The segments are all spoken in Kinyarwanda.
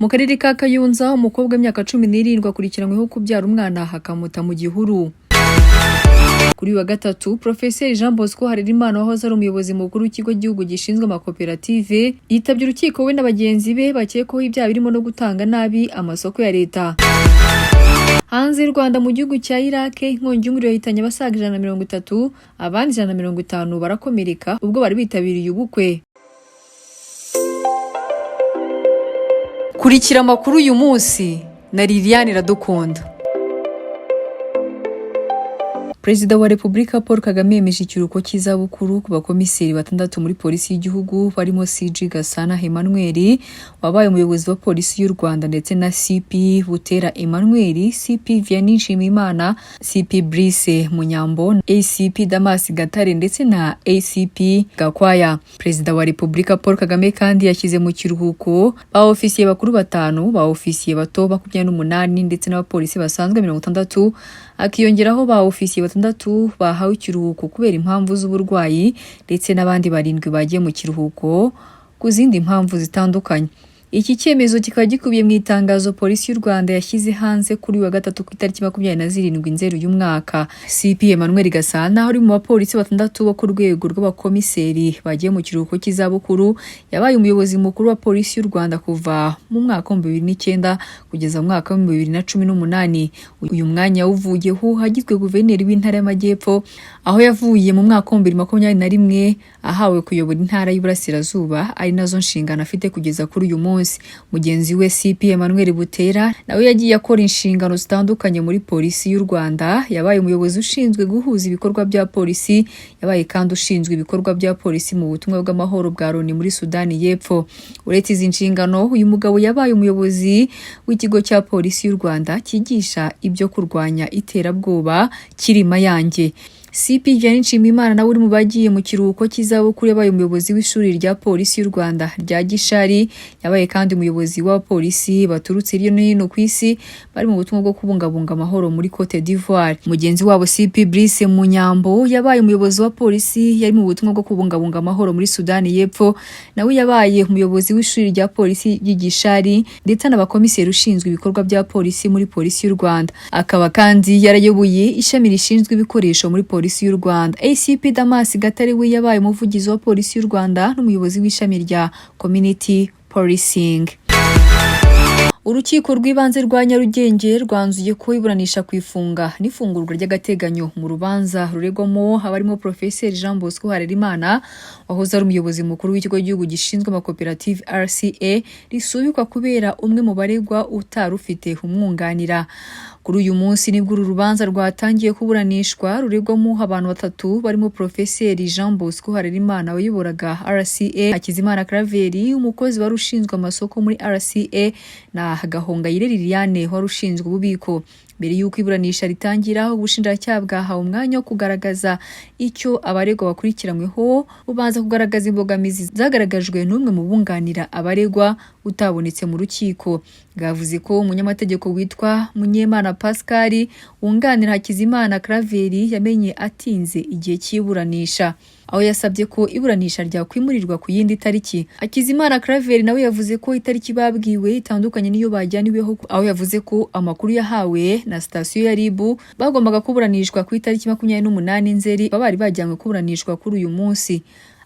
Mu karere ka Kayonza, umukobwa w'imyaka 17 akurikiranyweho kubyara umwana akamuta mu gihuru. Kuri uyu wa gatatu, Profeseri Jean Bosco Harerimana, wahoze ari umuyobozi mukuru w'ikigo cy'igihugu gishinzwe amakoperative, yitabye urukiko we na bagenzi be bakekwaho ibyaha birimo no gutanga nabi amasoko ya leta. Hanze y'u Rwanda, mu gihugu cya Iraq, inkongi y'umuriro yahitanye abasaga 130, abandi 150 barakomereka ubwo bari bitabiriye ubukwe. Kurikira amakuru uyu munsi na Liliane Iradukunda. Perezida wa Repubulika Paul Kagame yemeje ikiruhuko cy'izabukuru ku bakomiseri batandatu muri polisi y'igihugu, barimo CG Gasana Emmanuel wabaye umuyobozi wa polisi y'u Rwanda, ndetse na CP Butera Emmanuel, CP Vianney Nshimiyimana, CP Brice Munyambo, ACP Damas Gatare ndetse na ACP Gakwaya. Perezida wa Repubulika Paul Kagame kandi yashyize mu kiruhuko ba ofisiye bakuru batanu, ba ofisiye bato 28 ndetse n'abapolisi basanzwe 60, akiyongeraho ba ofisiye batandatu bahawe ikiruhuko kubera impamvu z'uburwayi, ndetse n'abandi barindwi bagiye mu kiruhuko ku zindi mpamvu zitandukanye. Iki cyemezo kikaba gikubiye mu itangazo polisi y'u Rwanda yashyize hanze kuri uyu wa gatatu ku itariki 27 Nzeri uyu mwaka. CP Emmanuel Gasana, uri mu bapolisi batandatu bo ku rwego rw'abakomiseri bagiye mu kiruhuko cy'izabukuru, yabaye umuyobozi mukuru wa polisi y'u Rwanda kuva mu mwaka wa 2009 kugeza mu mwaka wa 2018. Uyu mwanya yawuvuyeho hagizwe guverineri w'intara y'Amajyepfo, aho yavuye mu mwaka wa 2021 ahawe kuyobora intara y'Iburasirazuba, ari nazo nshingano afite kugeza kuri uyu munsi. Mugenzi we CP Emmanuel Butera nawe yagiye akora inshingano zitandukanye muri polisi y'u Rwanda. Yabaye umuyobozi ushinzwe guhuza ibikorwa bya polisi, yabaye kandi ushinzwe ibikorwa bya polisi mu butumwa bw'amahoro bwa Loni muri Sudani y'Epfo. Uretse izi nshingano, uyu mugabo yabaye umuyobozi w'ikigo cya polisi y'u Rwanda cyigisha ibyo kurwanya iterabwoba Kirima Yanjye. CP Vianney Nshimiyimana nawe uri mu bagiye mu kiruhuko cy'izabukuru, yabaye umuyobozi w'ishuri rya polisi y'u Rwanda rya Gishari, yabaye kandi umuyobozi w'abapolisi baturutse hirya no hino ku isi bari mu butumwa bwo kubungabunga amahoro muri Cote d'Ivoire. Mugenzi wabo CP Brice Munyambo yabaye umuyobozi wa polisi yari mu butumwa bwo kubungabunga amahoro muri Sudani y'Epfo, nawe yabaye umuyobozi w'ishuri rya polisi ry'Igishari ndetse n'abakomiseri ushinzwe ibikorwa bya polisi muri polisi y'u Rwanda, akaba kandi yarayoboye ishami rishinzwe ibikoresho muri polisi y'u Rwanda. ACP Damas Gatare we yabaye umuvugizi wa polisi y'u Rwanda n'umuyobozi w'ishami rya Community Policing. Urukiko rw'ibanze rwa Nyarugenge rwanzuye ko iburanisha ku ifunga n'ifungurwa ry'agateganyo mu rubanza ruregwamo abarimo Profeseri Jean Bosco Harerimana wahoze ari umuyobozi mukuru w'ikigo cy'igihugu gishinzwe amakoperative RCA risubikwa kubera umwe mu baregwa utari ufite umwunganira. Kuri uyu munsi nibwo uru rubanza rwatangiye kuburanishwa, ruregwamo abantu batatu barimo Profeseri Jean Bosco Harerimana wayoboraga RCA, Hakizimana Claver umukozi wari ushinzwe amasoko muri RCA, na Gahongayire Liliane wari ushinzwe ububiko. Mbere y'uko iburanisha ritangira, ubushinjacyaha bwahawe umwanya wo kugaragaza icyo abaregwa bakurikiranyweho, bubanza kugaragaza imbogamizi zagaragajwe n'umwe mu bunganira abaregwa utabonetse mu rukiko. Bwavuze ko umunyamategeko witwa Munyemana Pascal wunganira Hakizimana Claver yamenye atinze igihe cy'iburanisha, aho yasabye ko iburanisha ryakwimurirwa ku yindi tariki. Hakizimana Claver nawe yavuze ko itariki babwiwe itandukanye n'iyo bajyaniweho, aho yavuze ko amakuru yahawe na sitasiyo ya RIB bagombaga kuburanishwa ku itariki 28 Nzeri, bari bajyanywe kuburanishwa kuri uyu munsi,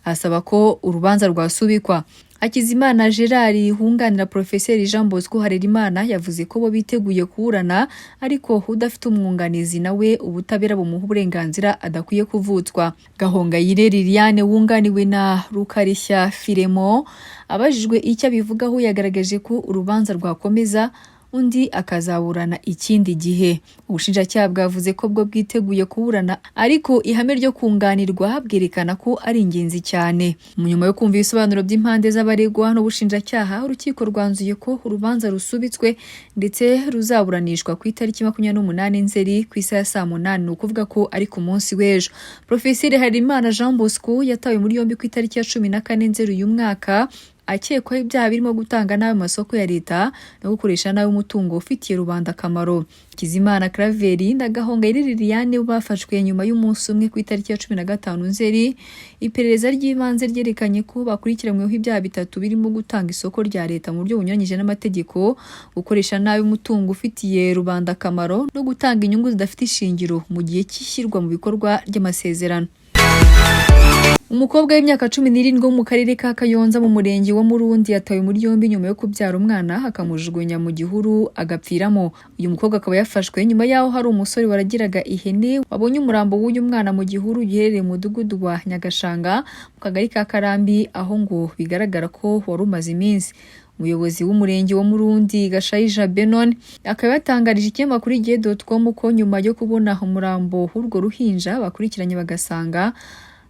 asaba ko urubanza rwasubikwa. Hakizimana Gerard wunganira Profeseri Jean Bosco Harerimana yavuze ko bo biteguye kuburana, ariko udafite umwunganizi nawe ubutabera bumuha uburenganzira, adakwiye kuvutswa. Gahongayire Liliane wunganiwe na Rukarishya Firemo, abajijwe icyo abivugaho, yagaragaje ko urubanza rwakomeza, undi akazaburana ikindi gihe. Ubushinjacyaha bwavuze ko bwo bwiteguye kuburana, ariko ihame ryo kunganirwa bwerekana ko ari ingenzi cyane. Nyuma yo kumva ibisobanuro by'impande z'abaregwa n'ubushinjacyaha, urukiko rwanzuye ko urubanza rusubitswe ndetse ruzaburanishwa ku itariki 28 Nzeri ku isaha ya saa 8, ni ukuvuga ko ari ku munsi w'ejo. Profeseri Harerimana Jean Bosco yatawe muri yombi ku itariki ya 14 Nzeri uyu mwaka, akekwaho ibyaha birimo gutanga nabi amasoko ya leta no gukoresha nabi umutungo ufitiye rubanda akamaro. Hakizimana Claver na Gahongayire Liliane bafashwe nyuma y'umunsi umwe ku itariki ya 15 Nzeri. Iperereza ry'ibanze ryerekanye ko bakurikiranyweho ibyaha bitatu birimo gutanga isoko rya leta mu buryo bunyuranyije n'amategeko, gukoresha nabi umutungo ufitiye rubanda akamaro no gutanga inyungu zidafite ishingiro mu gihe cy'ishyirwa mu bikorwa ry'amasezerano. Umukobwa w'imyaka 17 wo mu karere ka Kayonza mu murenge wa Murundi yatawe muri yombi nyuma yo kubyara umwana akamujugunya mu gihuru agapfiramo. Uyu mukobwa akaba yafashwe nyuma y'aho hari umusore waragiraga ihene wabonye umurambo w'uyu mwana mu gihuru giherereye mu mudugudu wa Nyagashanga mu kagari ka Karambi, aho ngo bigaragara ko wari umaze iminsi. Umuyobozi w'umurenge wa Murundi, Gashayija Benon, akaba yatangarije ikinyamakuru Igihe.com ko nyuma yo kubona umurambo w'urwo ruhinja bakurikiranye bagasanga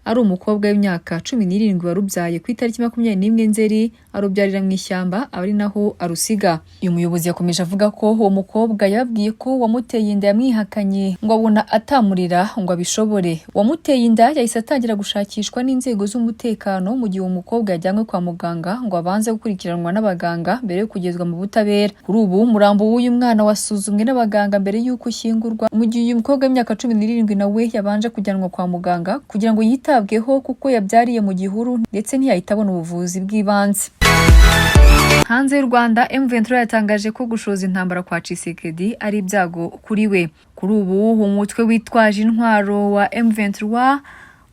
ari umukobwa w'imyaka 17 warubyaye ku itariki 21 Nzeri, arubyarira mu ishyamba aba ari naho arusiga. Uyu muyobozi yakomeje avuga ko uwo mukobwa yababwiye ko uwamuteye inda yamwihakanye, ngo abona atamurira ngo abishobore. Uwamuteye inda yahise atangira gushakishwa n'inzego z'umutekano, mu gihe uwo mukobwa yajyanywe kwa muganga ngo abanze gukurikiranwa n'abaganga mbere yo kugezwa mu butabera. Kuri ubu umurambo w'uyu mwana wasuzumwe n'abaganga mbere y'uko ushyingurwa, mu gihe uyu mukobwa w'imyaka 17 nawe yabanje kujyanwa kwa muganga kugira ngo yitabweho, kuko yabyariye mu gihuru ndetse ntiyahita abona ubuvuzi bw'ibanze. Hanze y'u Rwanda, M23 yatangaje ko gushoza intambara kwa Tshisekedi ari ibyago kuri we. Kuri ubu umutwe witwaje intwaro wa M23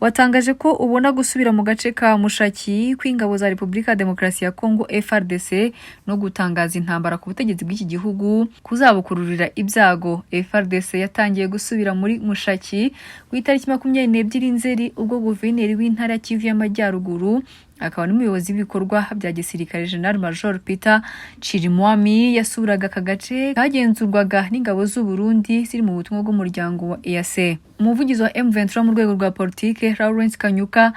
watangaje ko ubona gusubira mu gace ka Mushaki kw'ingabo za Repubulika ya Demokarasi ya Kongo FARDC no gutangaza intambara ku butegetsi bw'iki gihugu kuzabukururira ibyago. FARDC yatangiye gusubira muri Mushaki ku itariki 22 Nzeri, ubwo guverineri w'intara ya Kivu y'Amajyaruguru akaba n'umuyobozi w'ibikorwa bya gisirikare, General Major Peter Chirimwami, yasuraga aka gace kagenzurwaga n'ingabo z'u Burundi ziri mu butumwa bw'umuryango wa EAC. Umuvugizi wa M23 mu rwego rwa politike, Lawrence Kanyuka,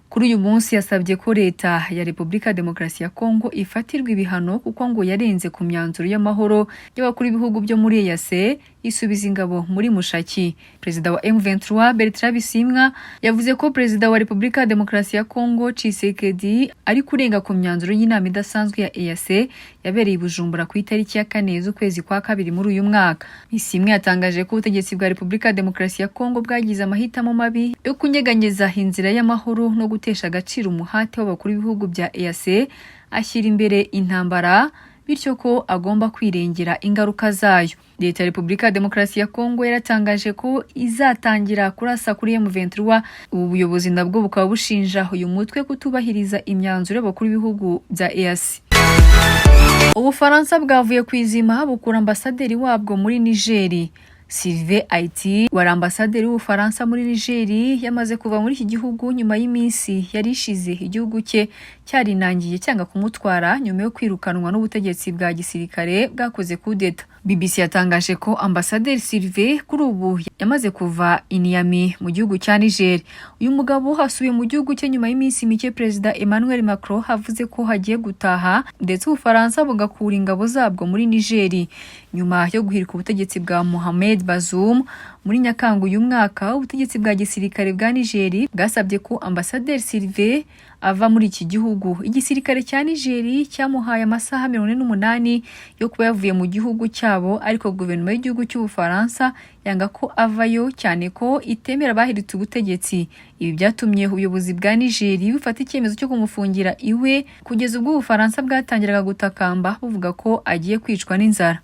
kuri uyu munsi yasabye ko leta ya Repubulika ya Demokarasi ya Kongo ifatirwa ibihano, kuko ngo yarenze ku myanzuro y'amahoro y'abakuru b'ibihugu byo muri EAC isubiza ingabo muri Mushaki. Perezida wa M23 Bertrand Bisimwa yavuze ko Perezida wa Repubulika ya Demokarasi ya Kongo Tshisekedi ari kurenga ku myanzuro y'inama idasanzwe ya EAC yabereye i Bujumbura ku itariki ya 4 z'ukwezi kwa kabiri muri uyu mwaka. Bisimwa yatangaje ko ubutegetsi bwa Repubulika ya Demokarasi ya Kongo bwagize amahitamo mabi yo kunyeganyeza inzira y'amahoro no gutesha agaciro umuhate w'abakuru b'ibihugu bya EAC, ashyira imbere intambara, bityo ko agomba kwirengera ingaruka zayo. Leta ya Repubulika ya Demokarasi ya Kongo yaratangaje ko izatangira kurasa kuri M23. Ubu buyobozi nabwo bukaba bushinja uyu mutwe kutubahiriza imyanzuro y'abakuru b'ibihugu bya EAC. Ubufaransa bwavuye ku izima bukura ambasaderi wabwo muri Nigeri. Sylvain Itte wari ambasaderi w'Ubufaransa muri Nigeri yamaze kuva muri iki gihugu nyuma y'iminsi yari ishize igihugu cye cyarinangiye cyanga kumutwara nyuma yo kwirukanwa n'ubutegetsi bwa gisirikare bwakoze kudeta. BBC yatangaje ko ambasaderi Sylvain kuri ubu yamaze kuva i Niamey mu gihugu cya Niger. Uyu mugabo asubiye mu gihugu cye nyuma y'iminsi mike Perezida Emmanuel Macron avuze ko hagiye gutaha ndetse Ubufaransa bugakura ingabo zabwo muri Niger nyuma yo guhirika ubutegetsi bwa Mohamed Bazoum muri Nyakanga uyu mwaka. Ubutegetsi bwa gisirikare bwa Niger bwasabye ko ambasaderi Sylvain ava muri iki gihugu. Igisirikare cya Niger cyamuhaye amasaha 48 yo kuba yavuye mu gihugu cyabo, ariko guverinoma y'igihugu cy'Ubufaransa yanga ko avayo, cyane ko itemera abahiritse ubutegetsi. Ibi byatumye ubuyobozi bwa Niger bufata icyemezo cyo kumufungira iwe kugeza ubwo Ubufaransa bwatangiraga gutakamba buvuga ko agiye kwicwa n'inzara.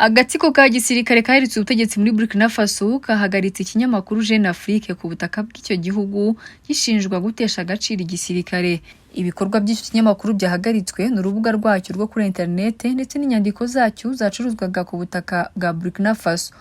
Agatsiko ka gisirikare kahiritse ubutegetsi muri Burkina Faso kahagaritse ikinyamakuru Jeune Afrique ku butaka bw'icyo gihugu, gishinjwa gutesha agaciro igisirikare. Ibikorwa by'icyo kinyamakuru byahagaritswe ni urubuga rwacyo rwo kuri interinete ndetse n'inyandiko zacyo zacuruzwaga ku butaka bwa Burkina Faso.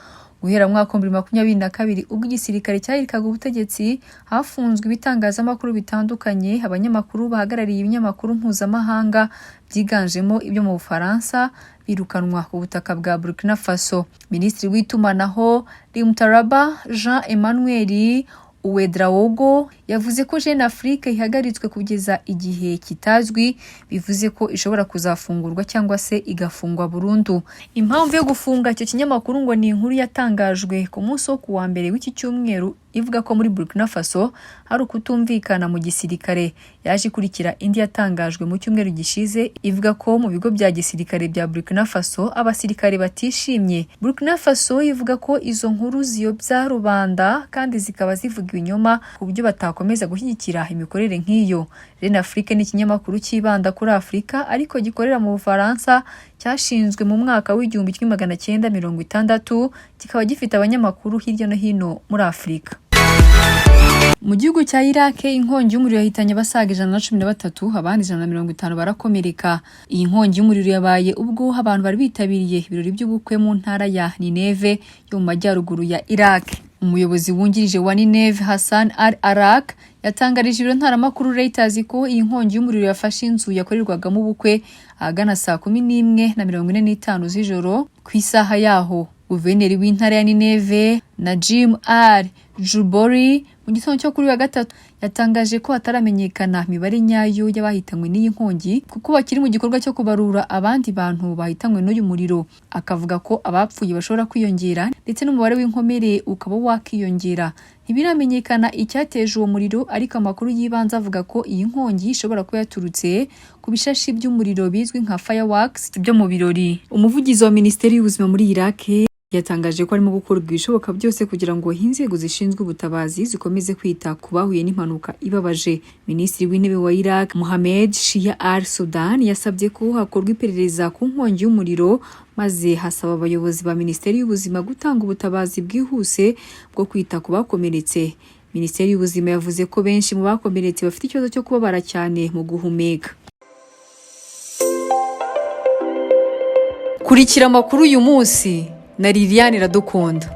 Guhera mu mwaka wa 2022, ubwo igisirikare cyahirikaga ubutegetsi, hafunzwe ibitangazamakuru bitandukanye, abanyamakuru bahagarariye ibinyamakuru mpuzamahanga byiganjemo ibyo mu Bufaransa birukanwa ku butaka bwa Burkina Faso. Minisitiri w'itumanaho, Rimtalba Jean Emmanuel Ouedraogo, Yavuze ko Jeune Afrique ihagaritswe kugeza igihe kitazwi, bivuze ko ishobora kuzafungurwa cyangwa se igafungwa burundu. Impamvu yo gufunga icyo kinyamakuru ngo ni inkuru yatangajwe ku munsi wo kuwa mbere w'iki cyumweru ivuga ko muri Burkina Faso hari ukutumvikana mu gisirikare. Yaje ikurikira indi yatangajwe mu cyumweru gishize ivuga ko mu bigo bya gisirikare bya Burkina Faso abasirikare batishimye. Burkina Faso ivuga ko izo nkuru ziyobya rubanda kandi zikaba zivuga ibinyoma, ku buryo batakomeza gushyigikira imikorere nk'iyo. Jeune Afrique ni ikinyamakuru cyibanda kuri Afurika ariko gikorera mu Bufaransa, cyashinzwe mu mwaka w'1960, kikaba gifite abanyamakuru hirya no hino muri Afurika. Mu gihugu cya Iraq, inkongi y'umuriro yahitanye abasaga 113, abandi 150 barakomereka. Iyi nkongi y'umuriro yabaye ubwo abantu bari bitabiriye ibirori by'ubukwe mu ntara ya Nineve yo mu majyaruguru ya Iraq. Umuyobozi wungirije wa Nineve, Hassan Al Arak, yatangarije ibiro ntaramakuru Reuters ko iyi nkongi y'umuriro yafashe inzu yakorerwagamo ubukwe ahagana saa 11:45 z'ijoro ku isaha yaho. Guverineri w'intara ya Nineve, Najim Al Jubori, mu gitondo cyo kuri wa gatatu yatangaje ko hataramenyekana imibare nyayo y'abahitanywe n'iyi nkongi, kuko bakiri mu gikorwa cyo kubarura abandi bantu bahitanywe n'uyu muriro. Akavuga ko abapfuye bashobora kwiyongera ndetse n'umubare w'inkomere ukaba wakiyongera. Ntibiramenyekana icyateje uwo muriro, ariko amakuru y'ibanze avuga ko iyi nkongi ishobora kuba yaturutse ku bishashi by'umuriro bizwi nka fireworks byo mu birori. Umuvugizi wa Minisiteri y'Ubuzima muri Iraq yatangaje ko harimo gukorwa ibishoboka byose kugira ngo inzego zishinzwe ubutabazi zikomeze kwita ku bahuye n'impanuka ibabaje. Minisitiri w'Intebe wa Iraq, Mohamed Shia Al Sudan, yasabye ko hakorwa iperereza ku nkongi y'umuriro, maze hasaba abayobozi ba Minisiteri y'Ubuzima gutanga ubutabazi bwihuse bwo kwita ku bakomeretse. Minisiteri y'Ubuzima yavuze ko benshi mu bakomeretse bafite ikibazo cyo kubabara cyane mu guhumeka. Kurikira amakuru uyu munsi na Liliane Iradukunda.